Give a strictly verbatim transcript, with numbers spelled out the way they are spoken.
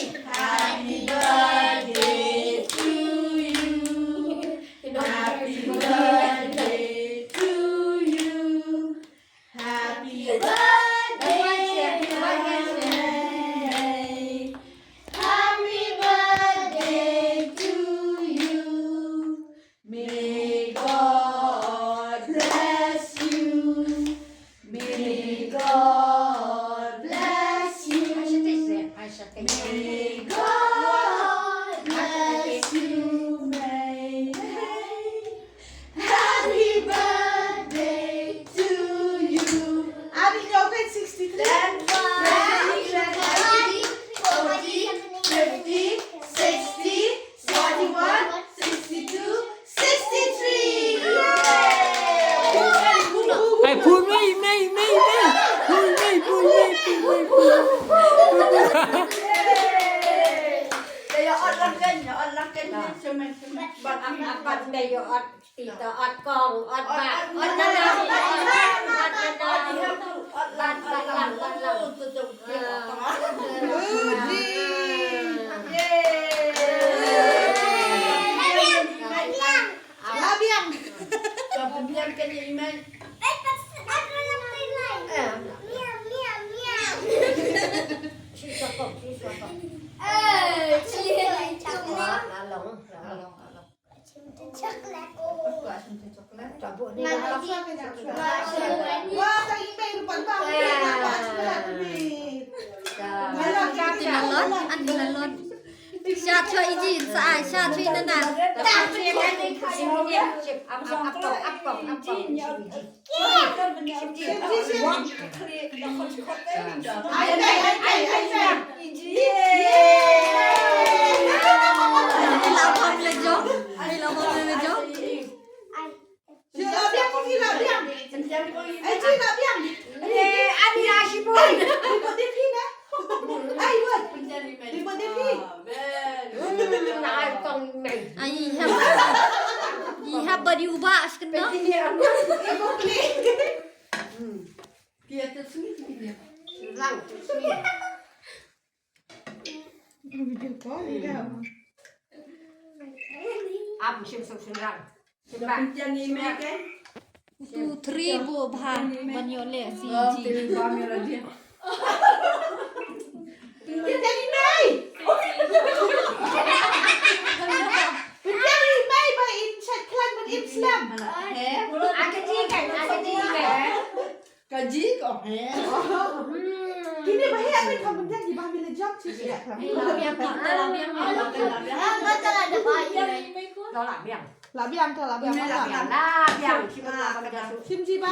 Happy birthday to you. Happy birthday to you. Happy birthday. Happy birthday to you. May God bless you. May God bless you. May God bless you. May, may. Happy birthday to you. Abi, kau kan sixty-three? Forty, forty, fifty, sixty, forty-one, sixty-two, sixty-three. Ai, phun mei, mei, mei, mei. Phun mei, phun mei, phun mei, phun mei. Te ïa ot lang kan, ïa ot lang kan, ïa ot lang kan. Ot, ot, ot, ot kong, ot bak, ot bak, ot bak, ot bak, ot bak, ot bak, ot bak. Labiang. Labiang kan ïa i mei. Eh, cili. Wah, tang i mei ruh pat bang. Ti la lon, an ti la lon. Sha choi i jin sa ai, sha choi na na. Ap, ap, ap, ap, ap, ap, ap. Ai, hap, i hap ba di u ba as kena. Lang, sini. Video call, ya. Am, sim, sim, sim, lang. Sim, bang. Two, three, go, bha. Ban ïoh leh, si, ji. Pyntiang i mei. Pyntiang i mei ba in shat khlaiñ ban im slem. He? Aka ji kan, aka ji kan. Ka ji ko he. Kine ba he, aka kham pyntiang i ba mi le jam chi. Labiang, labiang, labiang. Labiang, labiang. Labiang, labiang. Sim ji ba.